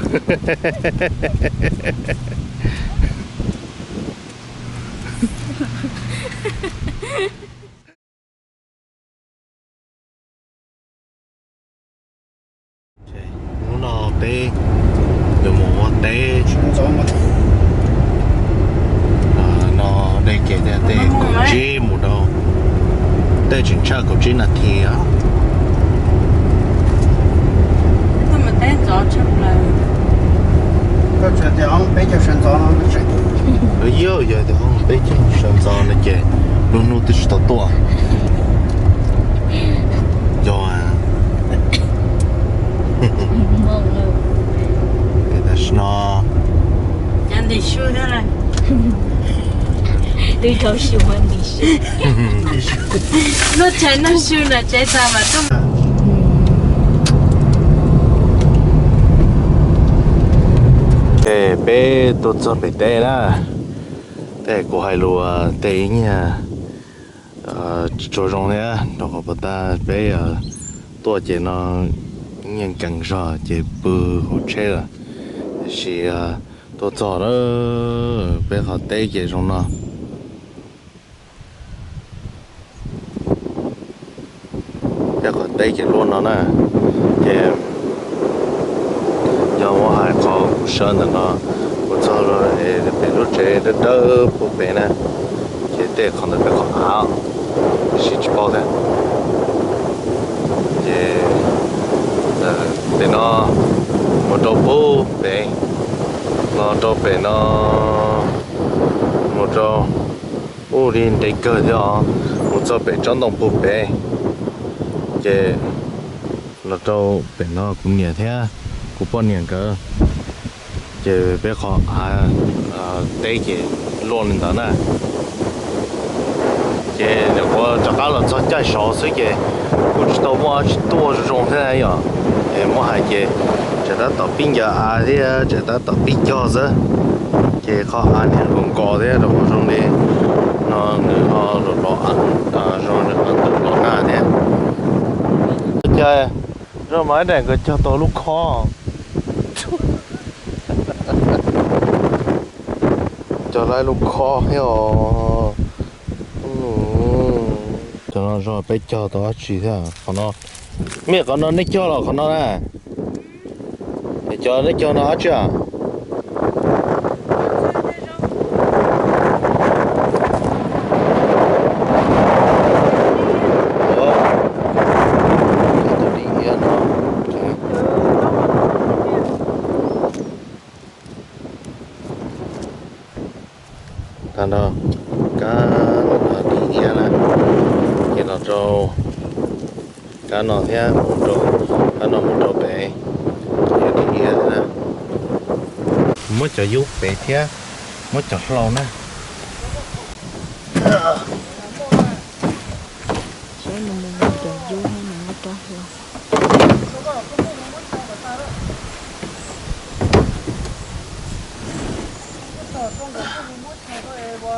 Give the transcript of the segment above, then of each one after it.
Hnub no peb yuav mus ua teb no, dej kev tej kaum tsib mus rau, tej tseem tshaj kaum tsib nas this. Yog tias peb caug sawv ntxov no ces lub hnub twb tsis tau tuaj. Yog tam sim no twb rau su, lub tshais noj su na tsev tag mas tuaj. Peb tuaj txog pem teb na, tej kuv hais lus tej ib nyuag tsis tshua zoo thiab, rau qhov puas tas peb tuaj ces no ib nyuag nkees zog ces pw hauv tsheb lawm. Tiam sis tuaj txog na, peb qhov teb ces zoo no. Peb qhov teb ces luaj no na, ces yog muab hais qhov kuv sawv ntawm no, kuv txog pem lub tsev dawb dawb puag pem na, ces tej qhov ntawd peb qhov av, tiam sis tsis paub thiab. Ces pem no mus rau puag pem, los rau pem no, mus rau ub li ntev kawg thiab os, mus txog pem tsob ntoo puag pem, ces los rau pem no kuv niam thiab kuv poj niam nkawd, ces peb qhov av teb ces luaj li ntawd na. Ces nyuam qhuav rov qab los txog caij saud xwb ces kuj tsis tau muaj dab tsi tuaj zoo zoo thiab yom. Es muab hais ces tseem tab tom pib ncaws av thiab tseem tab tom pib cog xwb. Ces qhov av niag nkaus nkaus thiab rau qhov zoo li no nws ho los los, zoo nws ho tawm los nag thiab. Cog, zoo mas ib daim nkawd cog tau lub khob. Cog lawm lub khob thiab os. Cov no zoo peb cog tau dab tsi thiab qhov no. Mej, qhov no nej cog los qhov no na? Es cov nej cog no dab tsi a? Tag nrho kab no dim iab na, ces los rau kab no thiab, kab no mus rau pem, ces dim iab na. Muab cov yub pem thiab, muab cov hlau na.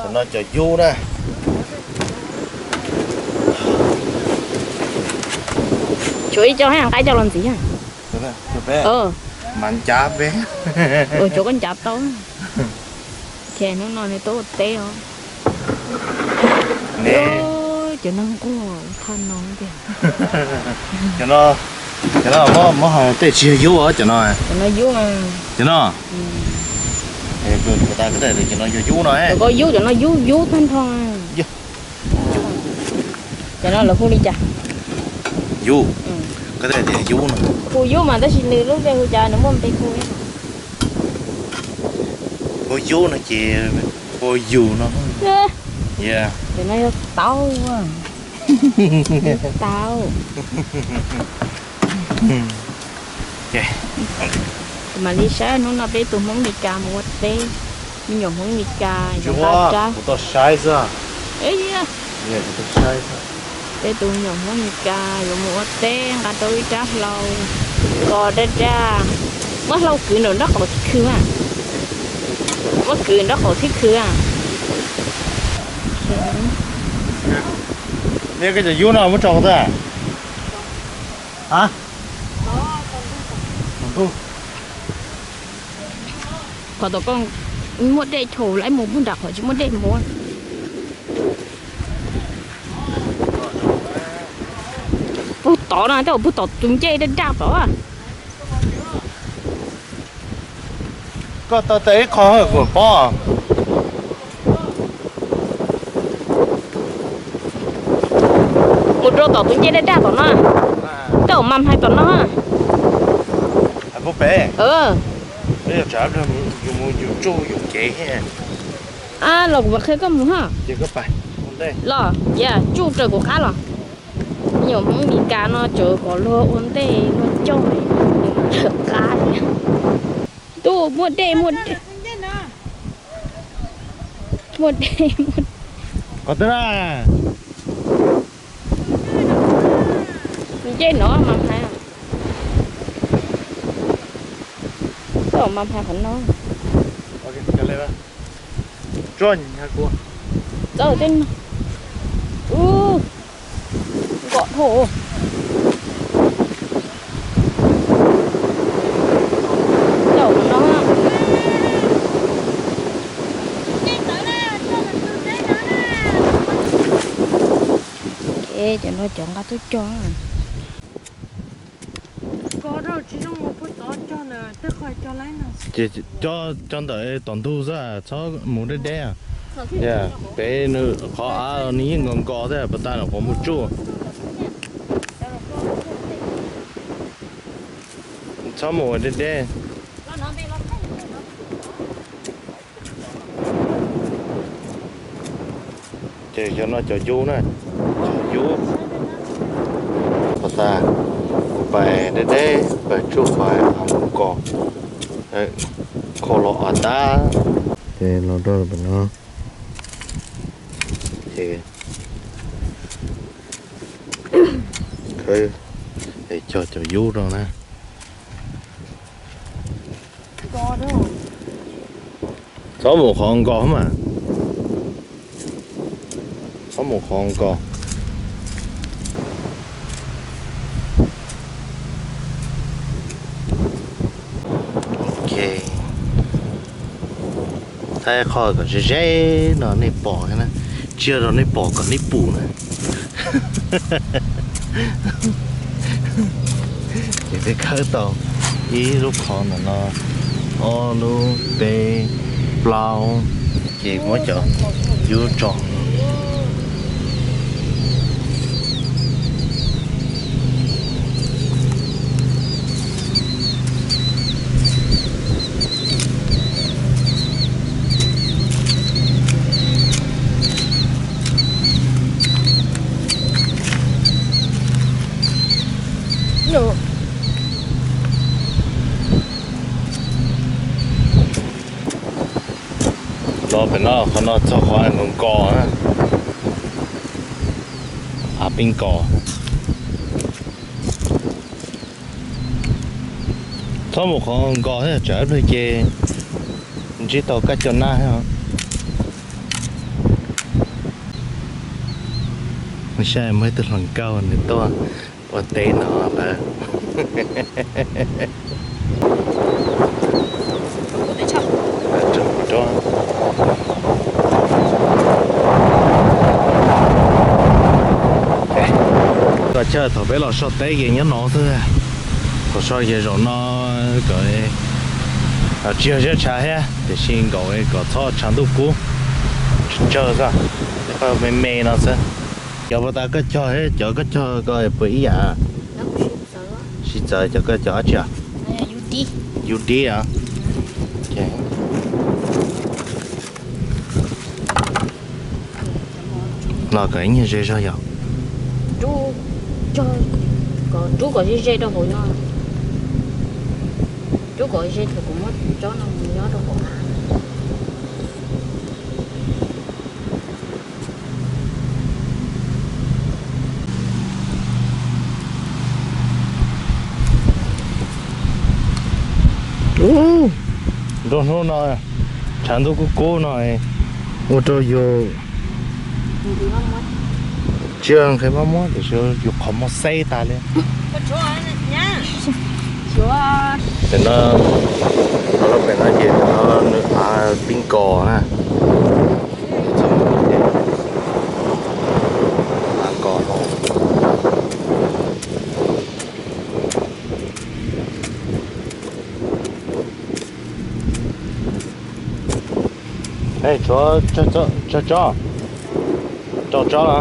Cov no cov yub na. Tshuav ib co hab nqaib coj los ntxiv. Mas ncav peb. Ua tsov koj ncav tau. Ces hnub no nws tuaj ua teb os. Cov no nquag thaj no tiag. Cov no, cov no muab hais tej tsis yog yub os cov no. Cov no yub mas. Cov no. Cov no yog yub no. Cov ko yub, cov no yub yub tag nrho. Cov no lawv hu li cas? Yub. Koj tias yub no. Hu yub mas tab sis nws lub npe hu cas nws muaj npe hu. Hu yub no ces hu yus no. Cov no yog tau. Tau. Kuv mam li saib hnub no peb tus Hmoob Mes Kas mus ua teb, me nyuam Hmoob Mes Kas yuav nqa rab. Peb tus me nyuam Hmoob Mes Kas yuav mus ua teb nqa tau ib rab hlau, ko daj daj, muab hlau kwv nraum nraub qaum thib khw a, muab kwv nraub qaum thib khw a. Koj cov yub no muab tso qhov twg? A, Qhov tom koj muaj dej chaus lawm mus pug nram qhov tsis muaj dej mus. Pug tod no, tej zaum pug tom tus ncej daj daj tod. Koj tau tas ib qho kuv pob. Mus rau tom tus ncej daj daj tom no. Tej zaum mas hais tom no. Peb, yus mus yus tsuj yus kev. Los kuv mam qhia koj mus ha. Los, tsuj raws kuv qab los. Nyuam Hmoob Meskas no tseem kom luag ua ntej luag coj, raws qab. Ntuj, muaj dej, muaj dej, muaj dej. Qhov twg na? Ncej no mas hais. Tej zaum mas hais qhov no. Tsuj, tsuj, nkos dhau. Tej zaum qhov no. Cov no cov nqa tuaj cog. Ces cog ntawm tom ntug xwb, txhob mus deb deb. Pem nws qhov av nws yeej nkos nkos thiab, puas tas nws qhov mus tsuj. Txhob mus deb deb. Ces cov no cov yub na, cov yub. Puas tas, kuv pais deb deb, pais tsuj qhov av nkos, khau los av tab. Ces los rau pem no, ces cog cov yub rau na. Txhob mus qhov nkos mas. Txhob mus qhov nkos. Ok. Thaij qhov kom ze ze no nej pom na. Tsis yog rau nej pom, kom nej pum na. Ces peb khawb tau ib lub qhov ntawm no, ob lub, peb, plaub, ces muab cov yub tso. Los pem no, qhov no txog qhov nkos nkos na. Av pib nkos. Txhob mus qhov nkos thiab, tsam ib pliag ces ntsib tau kab coj nab thiab. Saib muaj ib tug hluas nkauj nws tuaj ua teb no lawm. Koj chaw thaum peb los so teb ces nyob no xwb. Thaum so ces zaum no kom tsis yog ziab tshav thiab, tiam sis nkaum kom txhob tshav ntuj kub, tsawg xwb, me me no xwb. Cov pas tas koj cog thiab cov koj cog ko puas ib yam? Sib txawv, cov koj cog dab tsi? Yub dib os. Los kom ib nyuag ze zog yom. Rub kom ze ze rau hauv no. Rub kom ze thaum kuv muab tsob no mus nyob rau hauv av. Nruab hnub no tshav ntuj kub kub no ua rau yus tsis nqhis maj muab tiam sis yus qhov muag xeb tas li. Pem no, pem no ces pem no Kos na. Txog no ces, kos no. Tshuav tsob, rau tsob los,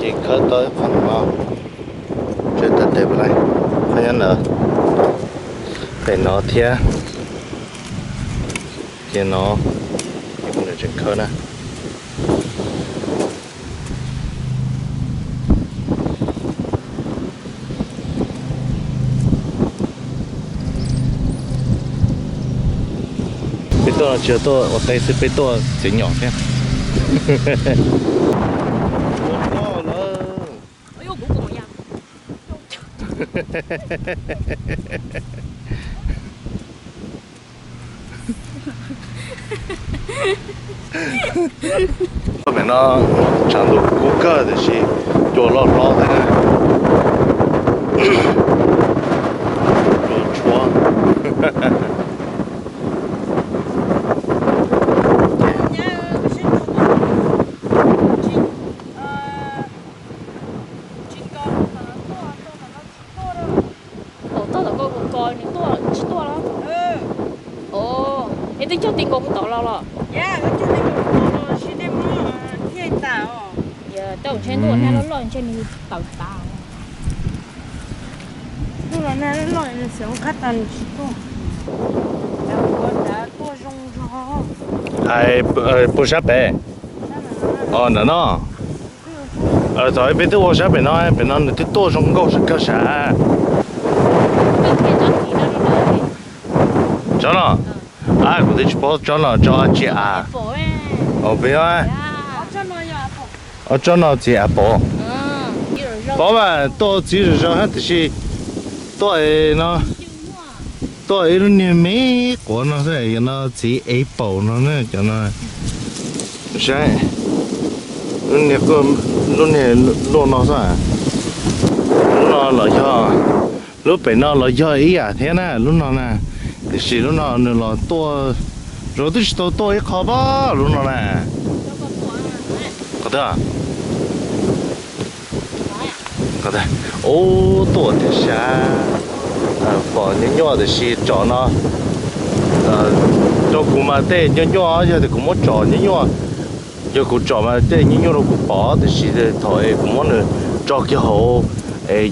ces khawb tau ib qho no, tsev tawm tes pem lawm, qhov nyob ntawd, pem no thiab, ces no, ces kuv tseem khawb na. Peb tuaj no tsis yog tuaj ua teb xwb, peb tuaj txiav nyom thiab. Pem no tshav ntuj kub kawg tiam sis cua loj hlob thiab na. Cua tshuab. Tsis nkaus, thaum no tuaj, thaum no tsis tuaj na. Thaum tuaj thaum nkaus kuv nkaus nws tuaj tsis tuaj los? Os, es twb cog ti nkaus kuv tod los los? Yog, twb cog ti nkaus kuv tod los, ntshe nej muab thiaj tas os. Yog, tau ntshe ntuj los nag loj loj ntshe nws tawm tas. Ntuj los nag loj loj nws xav ua qab tas nws tsis tuaj. Ua cas tuaj zoo zog. Hais puag sab pem. Os, ntawm no. Thaum peb twb ua sab pem no, pem no nws twb tuaj zoo nkauj kawg sav. Tsob no, a kuv twb tsis paub tsob no tsob tsi as. Os, peb, ob tsob no txiv apple. Paub mas tuaj txiv zom zaws hab tiam sis tuaj no, tuaj ib lub niag me quav no xwb, no txiv apple no na cov no. Saib, lub niag luaj no xwb. Lub no los yog, lub pem no los yog ib yam thiab na, lub no na. Tiam sis lub no nws los tuaj, zoo twb tsis tau tuaj ib qho pab lub no na. Qhov twg? Ub, tuaj tiag sav. Pom nyuaj nyuaj tiam sis tsom no, rau kuv mas tej nyuaj nyuaj, yog tias kuv muab tsom nyuaj nyuaj, yog kuv tsom mas tej nyuaj nyuaj rau kuv pom, tiam sis thaum es kuv muab nws tso kiag hauv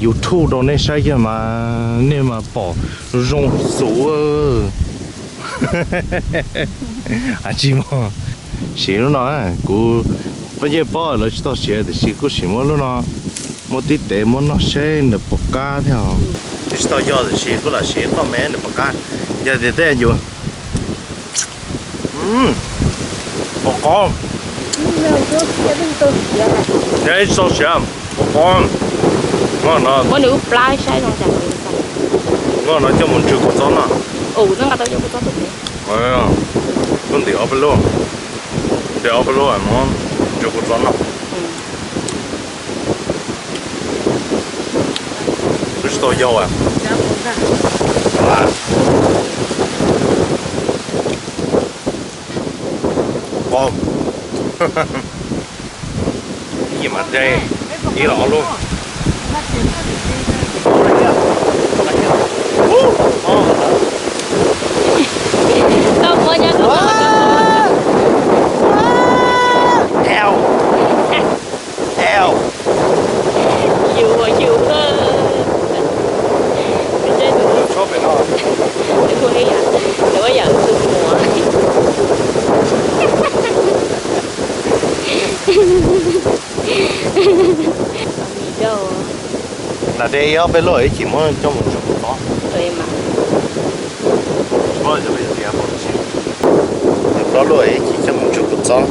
YouTube rau nej saib kiag mas nej mas pom zoo xus. Tsis muaj, siv lub no, kuv pab yeej paub lawv tsis tau siav tiam sis kuj sim muab lub no, muab tib tev muab noj seb nws puas qab thiab. Twb tsis tau yog tiam sis kuj lam siv qoj me nws puas qab. Yog tias tej yus, qos qos, yog ib txoj siav, qos qos, muab no, muab nws ub plab saib zoo cas. Muab no coj mus ntsw kua txob noj. Kuv ntim ob peb lub, ntim ob peb lub muab ntsw kua txob noj. Twb tsis tau yog. Qos. Ib yam mas de ib los ob lub. Koj muab nyob rau koj. Yus ua yus. Nws ua ib yam, nws ua yam wb tus muam. Nas de ib ob peb luaj ib chim muab coj mus ntsw kua txob. Plaub luaj ib chim coj mus ntsw kua txob,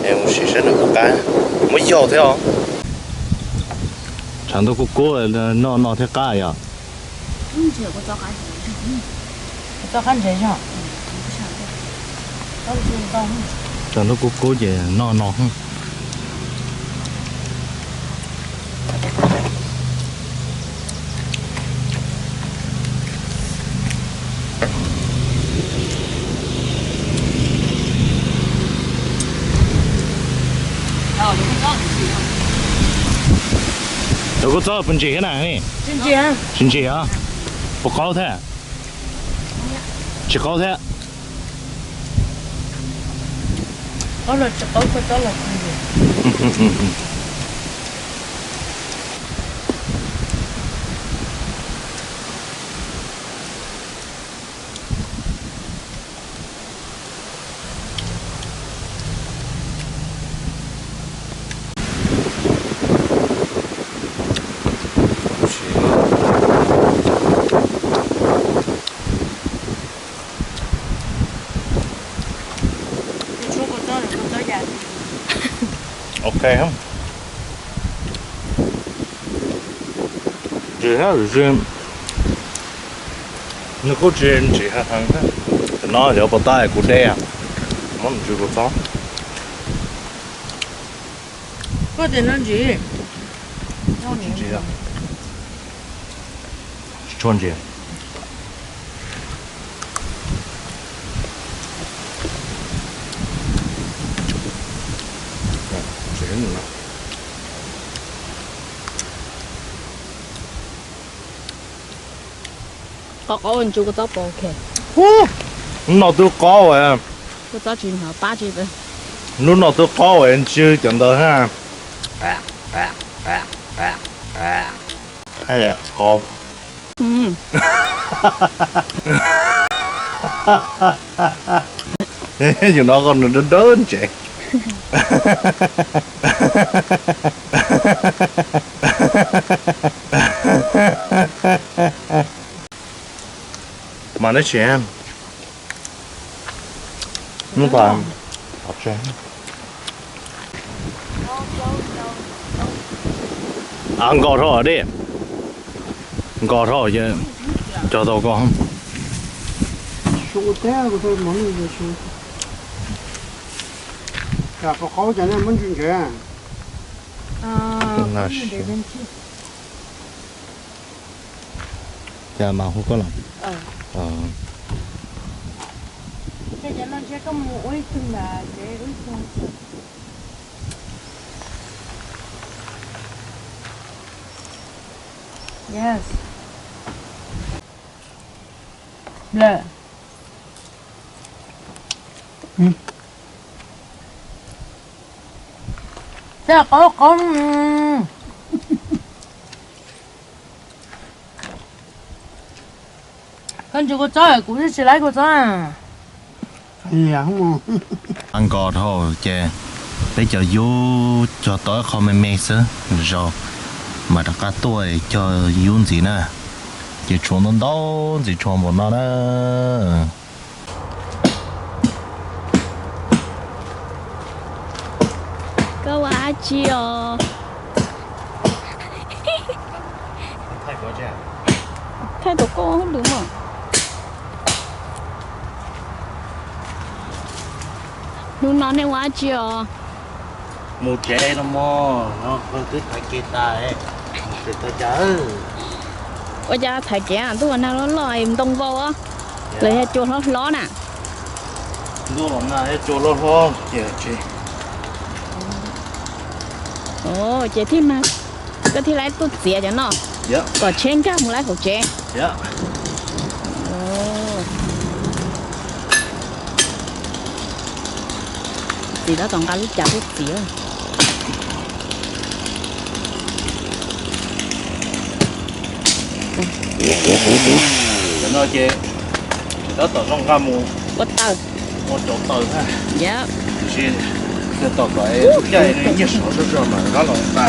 es mus sim saib nws puas qab. Muab yaug thiab os. Tshav ntuj kub kub noj no thiaj qab yom. Tshav ntuj kub kub ces noj no. Kua txob puas ntsim thiab na? Tsis ntsim os. Puas qaub thiab? Tsis qaub thiab. Ok. Ntsim thiab, nws kuj tsis ntsim heev thiab. Tam no cov pas tab kuv de, muab ntsim kua txob. Koj tias no ntsim. Tsis ntsim. Tsis tshua ntsim. Qaub qaub ntsis kua txob pov. Hnub no twb qaub, kua txob tsis hnov pab tsis. Hnub no twb qaub ntsis cov ntawd ha. Qaub. Yus no koj nws dawb dawb ntsev. Mas neb tsis, hnub tas, a, nkos dhau dej, nkos dhau ces cog tau ko. Cas mas hu koj los. Yes. Tej qaub qaub. Koj ntsis kua txob, kuv tsis laib kua txob. Nkos dhau ces peb cov yub cog tau ib qho me me xwb, zaum mam rov qab tuaj cog yub ntxiv na. Ces tshuav ntau ntau ntxiv tshuav npaum no na. Koj ua dab tsi os? Thaij tus koj lwm mas. Hnub no nej ua dab tsi os? Mus tsev no mog, no twb thaiv kev tas, mus tsev tau cas. Ua cas thaiv kev, ntuj ua nag loj loj ntoo vau os, los yog cua hlob hlob na. Ntuj ua nag thiab cua hlob hlob ces tsis. Ces thiaj mas koj thiaj laib tuaj txiav cov no kom tsheb nkag mus laib hauv tsev. Txiv tab tom nqa lub cas tuaj txiav. Cov no ces tab tom zoo nqa mus ua taws, ua cov taws na. Tiam sis yog tom kom caij nyiaj sov zog zog mas rov los nqa.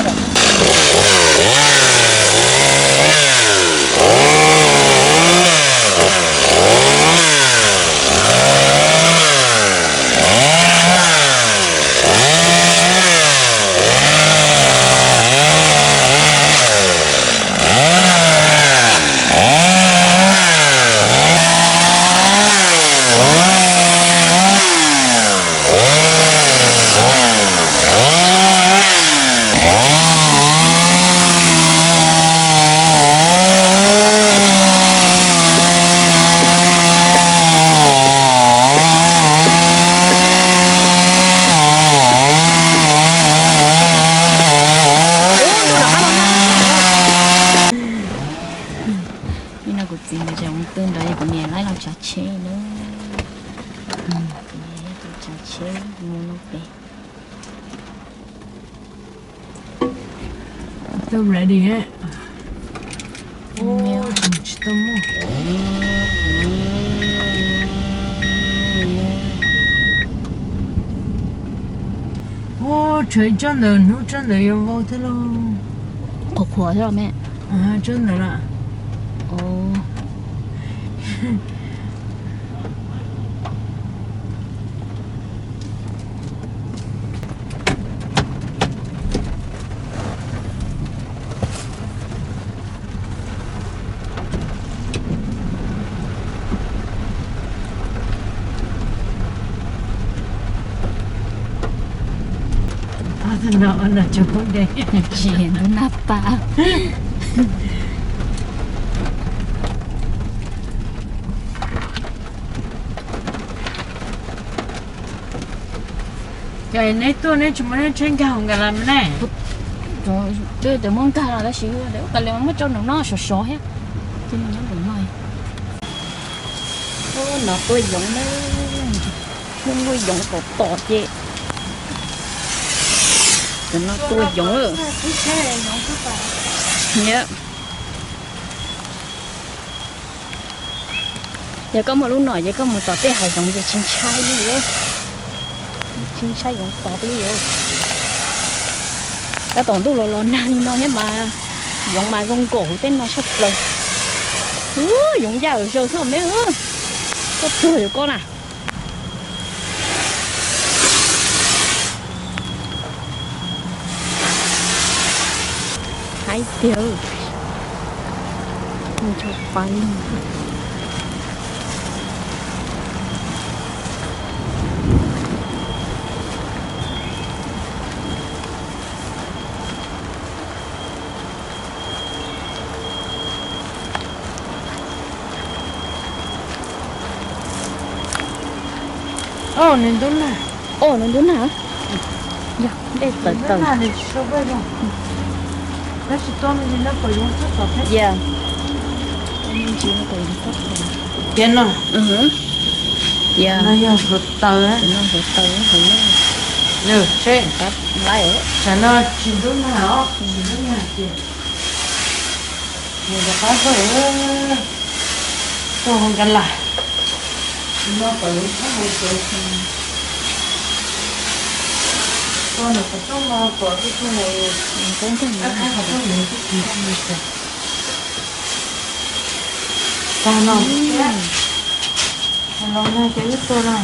Tus tsav tsheb mus no pem. Tau ready. Tsis tau muaj. Ua, tshuav tsob ntawd, hnub tsob ntawd yuav vau thiab lauj. Qhuav qhuav thiab los me? Tsob ntawd lawm. Tsis, ntub nag pas. Ces neb tuaj neb tsis muaj neb tsheb nkag hauv nkag los me ne? Twb tias muab nkag los tab sis ua cas li muab tso nraum no sov sov thiab. Ces nyob nraum no. Ub, no tuaj yoov na, muaj muaj yoov tom tom ces. Cov no tuaj yoov lawm. Yog. Yog koj muaj lub no ces koj mus tom tej hav zoov ces tsis ntshai li, tsis ntshai yoov tom li. Tab tom ntuj los los nag li no thiab mas yoov mas zoo nkaus hauv tej no tshaj plaws. Ub, yoov yaj zaws xwb me, koj tuag yuav koj na. Haib tiag, ncho pab. Au, nws ntub nag. Au, nws ntub nag. Yog, dej tawm tawm. Tab sis tuaj no ces neb puas yuav txog tom thiab? Yog. Tiag no. Yog. No yog hluav taws. No hluav taws, hluav taws. Nws seb, tam no tsis ntub nag os, tsis ntub nag ces nws rov qab tuaj, tuaj hauv Nkas Las. No pawg lub qab hauv, tuaj nws qhov rooj no kom tuaj tuaj hauv, qhov rooj nws twb tsis nrog nws sawv. Tag no, los nag ces wb tuaj no.